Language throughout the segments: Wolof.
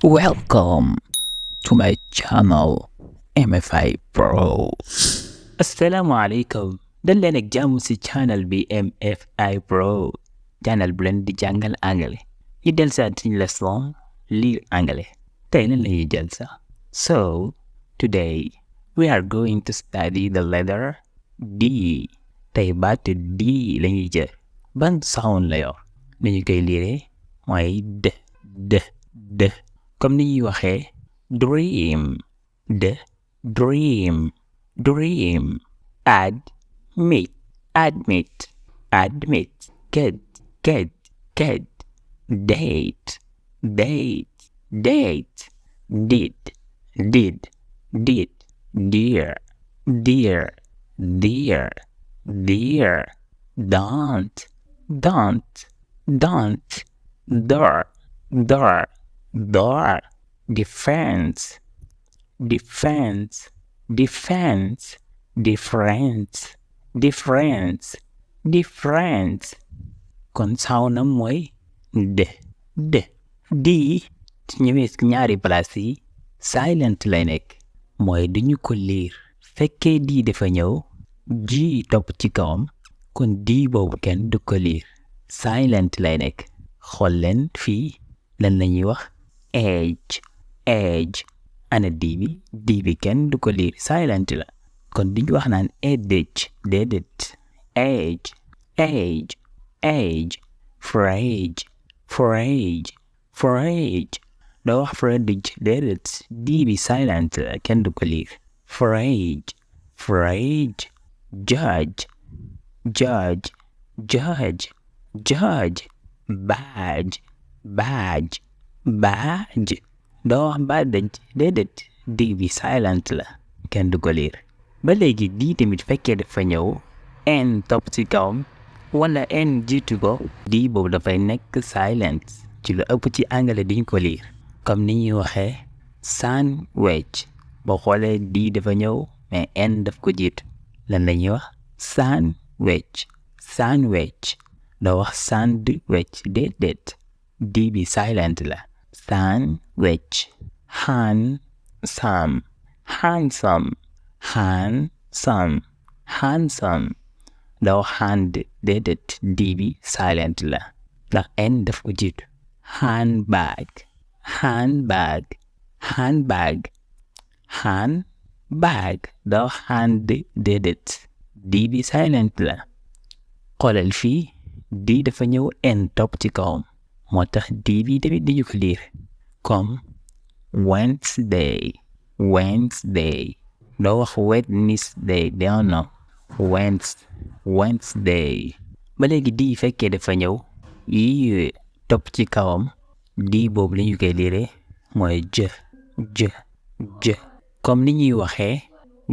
Welcome to my channel MFI Pro. Assalamualaikum. dal leen ak jàmm ci channel bi MFI Pro, channel bu leen di jàngal anglais. ñu del sa ci leçon lire anglais. tey lan lañuy jël sa. So today we are going to study the letter D. tey baatu D lañuy jël. ban sound la yor nañu koy lire mooy d. comme ni ñuy waxee dream, dream. admit, get, date, did, dear, don't, door, defense, kon sound mooy d. di ci ñëwee ci ñaari place yi silent lay nekk mooy duñu ko lire. fekkee di dafa ñëw ji topp ci kawam kon di boobu kenn du ko lire, silent lay nekk. xool leen fii lan lañuy wax age ana di bi kenn du ko lire, silent la. kon duñu wax naan age déedéet. age forage doo wax forage déedéet, di bi silent la kenn du ko lire. forage judge badge doo wax badge déedéet, di bi silent la kenn du ko lire. ba léegi di tamit fekkee dafa ñëw n topp ci kawam wala n jiitu ko, di boobu dafay nekk silent. ci lu ëpp ci anglais duñ ko lire, comme ni ñuy waxee sandwich. boo xoolee di dafa ñëw mais n daf ko jiitu, lan la ñuy wax sandwich. doo wax sandwich déedéet, di bi silent la. sandwich handsome doo hand déedéet, di bi silent la ndax n daf ko jiitu. handbag doo hand déedéet, di bi silent la. xoolal fii di dafa ñëw n topp ci kawam moo tax di bi tamit dañu ko lire comme Wednesday doo wax Wednesday non Wednesday. ba léegi di fekkee dafa ñëw yi topp ci kawam, di boobu lañu koy lire mooy j comme ni ñuy waxee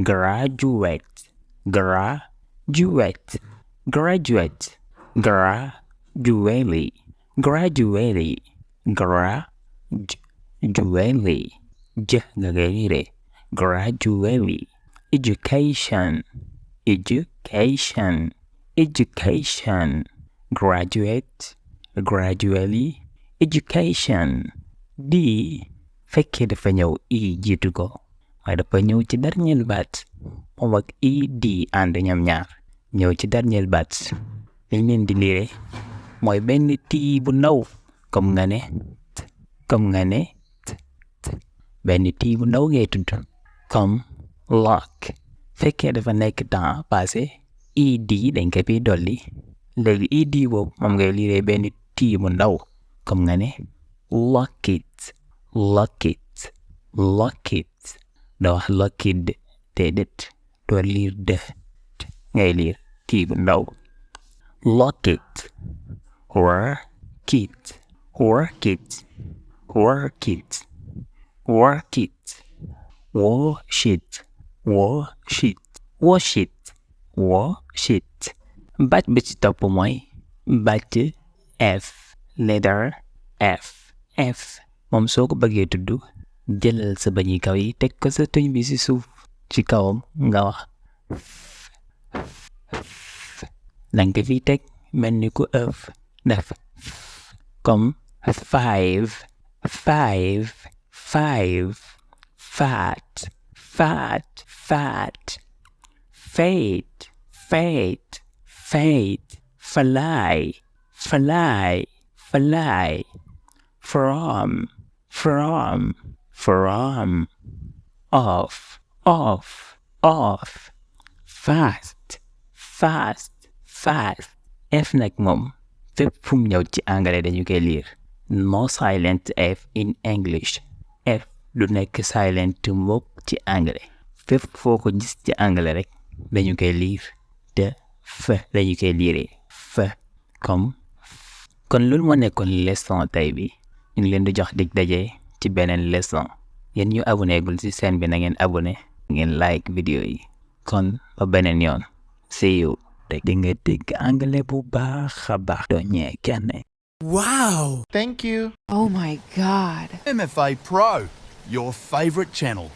graduate j nga koy lire gradually. education gradually education. di fekkee dafa ñëw i jiitu ko waaye dafa ñëw ci dernier baat moom ak i di ànd ñoom ñaar ñëw ci dernier baat liñ leen di lire mooy benn tii bu ndaw comme nga ne benn tii bu ndaw ngay tudd comme lock. fekkee dafa nekk temps passé ed dañ ko fi dolli, léegi ed boobu moom ngay lire benn tii bu ndaw comme nga ne lock it doo wax lock it déedéet, doo lire de ngay lire tii bu ndaw. lock it work it wash it. baat bi ci topp mooy baat f, letter f. moom soo ko bëggee tudd jëlal sa bañi kaw yi teg ko sa tuñ bi ci suuf, ci kawam nga wax danga ko fi teg mel ni ku ëf def comme five 5 fat fat fat fate fate fate fly fly fly from off fast F nag moom fépp fu mu ñëw ci anglais dañu koy lire no silent F in English F du nekk silent mukk ci anglais fépp foo ko gis ci anglais rek dañu koy lire te F dañu koy lire F comme kon loolu moo nekkoon leçon tey bi ñu ngi leen di jox dig daje ci beneen leçon yéen ñu abonné gul ci chaîne bi na ngeen abonné ngeen like vidéo yi kon ba beneen yoon see you di nga dégg anglais bu baax a baax doo ñee kenn. Wow! Thank you. Oh my God. MFA Pro, your favorite channel.